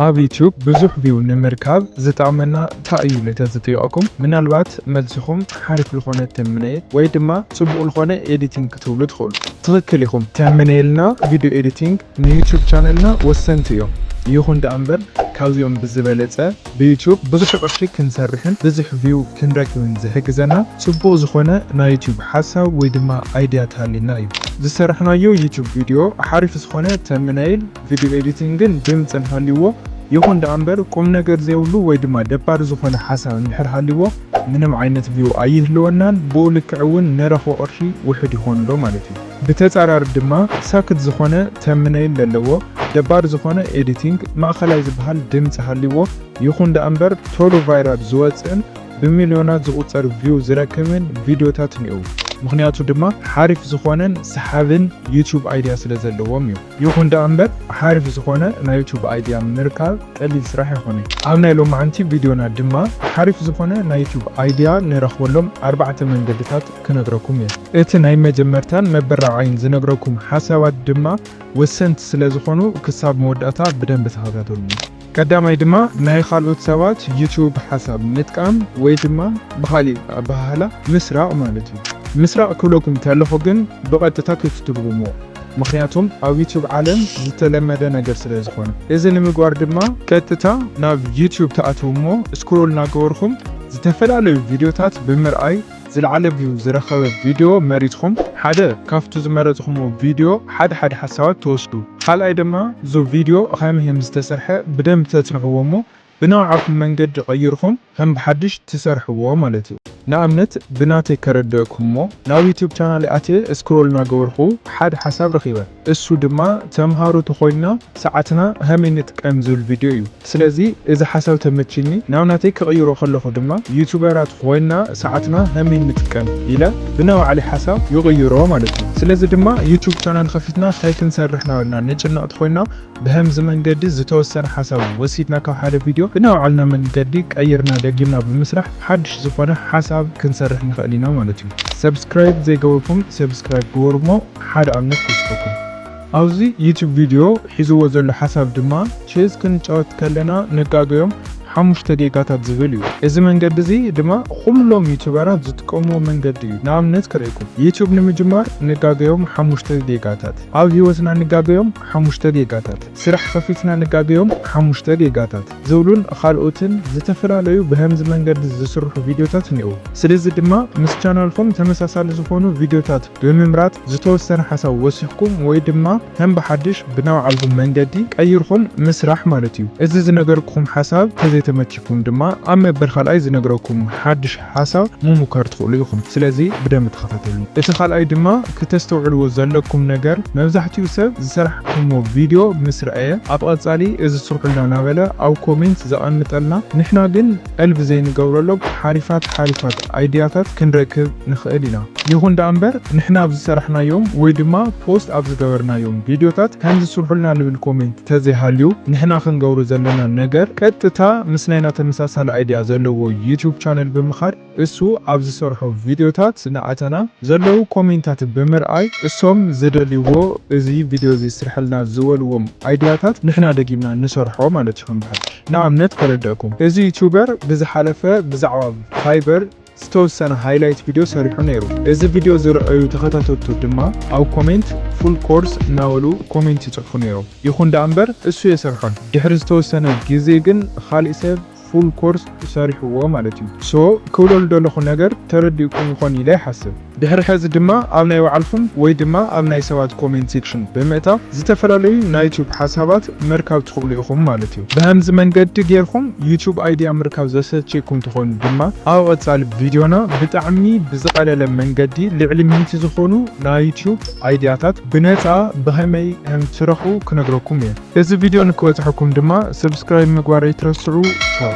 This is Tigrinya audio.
ኣብ ዩቲዩብ ብዙሕ ቪው ንምርካብ ዝጠቕመና እንታይ እዩ ኢለ ተዝጥይቐኩም፣ ምናልባት መልስኹም ሓሪፍ ዝኾነ ተምነይል ወይ ድማ ጽቡቕ ዝኾነ ኤዲቲንግ ክትብሉ ትኽእሉ። ትኽክል ኢኹም። ተምነይልና፣ ቪዲዮ ኤዲቲንግ ንዩቲዩብ ቻነልና ወሰንቲ እዮም። ይኹን ደኣ እምበር ካብዚኦም ብዝበለጸ ብዩቲዩብ ብዙሕ ቅርሺ ክንሰርሕን ብዙሕ ቪው ክንረክብን ዝሕግዘና ጽቡቕ ዝኾነ ናይ ዩቲዩብ ሓሳብ ወይ ድማ ኣይድያ ተሃልዩና እዩ። ዝሰራሕናዮ ዩቲዩብ ቪዲዮ ሓሪፍ ዝኾነ ተምነይል፣ ቪዲዮ ኤዲቲንግን ድምጽን ሃልይዎ። ይኹን ደኣ እምበር ቁም ነገር ዘይብሉ ወይ ድማ ደባሪ ዝኾነ ሓሳብ እንድሕር ሃልይዎ ምንም ዓይነት ቪው ኣይህልወናን፣ ብኡ ልክዕ እውን ንረኽቦ ቅርሺ ውሑድ ይኾን ኣሎ ማለት እዩ። ብተጻራሪ ድማ ሳክት ዝኾነ ተምነይል ዘለዎ፣ ደባሪ ዝኾነ ኤዲቲንግ፣ ማእኸላይ ዝበሃል ድምጺ ሃልይዎ፣ ይኹን ደኣ እምበር ቶሎ ቫይራል ዝወጽእን ብሚልዮናት ዝቑጸር ቪው ዝረክብን ቪዲዮታት እኒአው። ምኽንያቱ ድማ ሓሪፍ ዝኾነን ሰሓብን ዩቲዩብ ኣይድያ ስለ ዘለዎም እዩ። ይኹን ደኣ እምበር ሓሪፍ ዝኾነ ናይ ዩቲዩብ ኣይድያ ምርካብ ቀሊል ስራሕ ኣይኮነን። ኣብ ናይ ሎማዓንቲ ቪዲዮና ድማ ሓሪፍ ዝኾነ ናይ ዩቲዩብ ኣይድያ ንረኽበሎም ኣርባዕተ መንገድታት ክነግረኩም እየ። እቲ ናይ መጀመርታን መበራዓይን ዝነግረኩም ሓሳባት ድማ ወሰንቲ ስለ ዝኾኑ ክሳብ መወዳእታ ብደንቢ ተኸታተሉኒ። ቀዳማይ ድማ ናይ ካልኦት ሰባት ዩቲዩብ ሓሳብ ምጥቃም ወይ ድማ ብኻሊእ ኣበሃህላ ምስራቕ ማለት እዩ። ምስራቕ ክብለኩም እንተለኹ ግን ብቐጥታ ከይትትርጉምዎ፣ ምኽንያቱም ኣብ ዩቲዩብ ዓለም ዝተለመደ ነገር ስለ ዝኾነ። እዚ ንምግባር ድማ ቀጥታ ናብ ዩቲዩብ ትኣትዉ እሞ ስክሮል እናገበርኩም ዝተፈላለዩ ቪዲዮታት ብምርኣይ ዝለዓለ ቪው ዝረኸበ ቪድዮ መሪጽኩም፣ ሓደ ካብቱ ዝመረጽኹምዎ ቪድዮ ሓደ ሓደ ሓሳባት ትወስዱ። ካልኣይ ድማ፣ እዚ ቪድዮ ኸመይ ከም ዝተሰርሐ ብደንብ ተጽንዕዎ እሞ፣ ብናይ ባዕልኹም መንገዲ ቀይርኹም ከም ብሓድሽ ትሰርሕዎ ማለት እዩ። ንኣብነት፣ ብናተይ ከረድአኩም እሞ፣ ናብ ዩቲዩብ ቻናለይ ኣትየ ስክሮል እናገበርኹ ሓደ ሓሳብ ረኺበ። እሱ ድማ፣ ተምሃሮ ተኾይንና ሰዓትና ኸመይ ንጥቀም ዝብል ቪድዮ እዩ። ስለዚ እዚ ሓሳብ ተመችኒ፣ ናብ ናተይ ክቕይሮ ከለኹ ድማ ዩቱበራት ኮይና ሰዓትና ከመይ ንጥቀም ኢለ ብናይ ባዕለይ ሓሳብ ይቕይሮ ማለት እዩ። ስለዚ ድማ ዩቱብ ቻናል ከፊትና እንታይ ክንሰርሕ እናበልና ንጭነቕ ተኾይና ብኸምዚ መንገዲ ዝተወሰነ ሓሳብ ወሲድና ካብ ሓደ ቪድዮ ብናይ ባዕልና መንገዲ ቀይርና ደጊምና ብምስራሕ ሓድሽ ዝኾነ ሓሳብ ክንሰርሕ ንኽእል ኢና ማለት እዩ። ሰብስክራይብ ዘይገበርኩም ሰብስክራይብ ግበሩ እሞ ሓደ ኣብነት ክውስደኩም። ኣብዚ ዩቱብ ቪድዮ ሒዝዎ ዘሎ ሓሳብ ድማ ቼዝ ክንጫወት ከለና ንጋገዮም ሓሙሽተ ጌጋታት ዝብል እዩ። እዚ መንገዲ እዚ ድማ ኩሎም ዩቱበራት ዝጥቀምዎ መንገዲ እዩ። ንኣብነት ክርእየኩም፣ ዩቱብ ንምጅማር ንጋገዮም ሓሙሽተ ጌጋታት፣ ኣብ ህይወትና ንጋገዮም ሓሙሽተ ጌጋታት፣ ስራሕ ከፊትና ንጋገዮም ሓሙሽተ ጌጋታት ዝብሉን ካልኦትን ዝተፈላለዩ ብኸምዚ መንገዲ ዝስርሑ ቪድዮታት እኒአው። ስለዚ ድማ ምስ ቻናልኩም ተመሳሳሊ ዝኾኑ ቪድዮታት ብምምራጽ ዝተወሰነ ሓሳብ ወሲኽኩም ወይ ድማ ከም ብሓድሽ ብናይ ባዕልኹም መንገዲ ቀይርኩም ምስራሕ ማለት እዩ። እዚ ዝነገርኩም ሓሳብ ተዘይተመችኩም ድማ ኣብ መበል ካልኣይ ዝነግረኩም ሓድሽ ሓሳብ ምሙካር ትኽእሉ ኢኹም። ስለዚ ብደንቢ ተኸታተሉ። እቲ ካልኣይ ድማ ክተስተውዕልዎ ዘለኩም ነገር፣ መብዛሕትኡ ሰብ ዝሰራሕኩምዎ ቪድዮ ምስ ረኣየ ኣብ ቀጻሊ እዚ ስርሑልና እናበለ ኣብ ኮሜንት ዘቐምጠልና፣ ንሕና ግን ቀልቢ ዘይንገብረሎም ሓሪፋት ሓሪፋት ኣይድያታት ክንረክብ ንኽእል ኢና። ይኹን ደኣ እምበር ንሕና ኣብ ዝሰራሕናዮም ወይ ድማ ፖስት ኣብ ዝገበርናዮም ቪድዮታት ከም ዝስርሑልና ልብል ኮሜንት ተዘይሃልዩ፣ ንሕና ክንገብሮ ዘለና ነገር ቀጥታ ምስ ናይና ተመሳሳሊ ኣይድያ ዘለዎ ዩቱብ ቻነል ብምኻድ እሱ ኣብ ዝሰርሖ ቪድዮታት ንኣተና ዘለዉ ኮሜንታት ብምርኣይ እሶም ዝደልይዎ እዚ ቪድዮ እዚ ስርሐልና ዝበልዎም ኣይድያታት ንሕና ደጊምና ንሰርሖ ማለት እዩ። ከም በዓል ንኣብነት ከረድአኩም፣ እዚ ዩቱበር ብዝሓለፈ ብዛዕባ ፋይበር ዝተወሰነ ሃይላይት ቪድዮ ሰሪሑ ነይሩ። እዚ ቪድዮ ዝረኣዩ ተኸታተልቱ ድማ ኣብ ኮሜንት ፉል ኮርስ እናበሉ ኮሜንት ይጽሕፉ ነይሮም። ይኹን ደኣ እምበር እሱ የሰርሖን። ድሕሪ ዝተወሰነ ግዜ ግን ኻሊእ ሰብ ፉል ኮርስ ሰሪሕዎ ማለት እዩ። ሶ ክብለሉ ዘለኹ ነገር ተረዲእኩም ይኾን ኢለ ይሓስብ። ድሕሪ ሐዚ ድማ ኣብ ናይ ባዕልኹም ወይ ድማ ኣብ ናይ ሰባት ኮሜንት ሴክሽን ብምእታው ዝተፈላለዩ ናይ ዩቱብ ሓሳባት ምርካብ ትኽእሉ ኢኹም ማለት እዩ። ብኸምዚ መንገዲ ጌርኩም ዩቱብ ኣይድያ ምርካብ ዘሰልችየኩም ተኾይኑ ድማ ኣብ ቐጻሊ ቪድዮና ብጣዕሚ ብዝቐለለ መንገዲ ልዕሊ ሚእቲ ዝኾኑ ናይ ዩቱብ ኣይድያታት ብነጻ ብኸመይ ከም ትረኽቡ ክነግረኩም እየ። እዚ ቪድዮ ንክበጽሐኩም ድማ ሰብስክራይብ ምግባር ኣይትረስዑ። ቻው።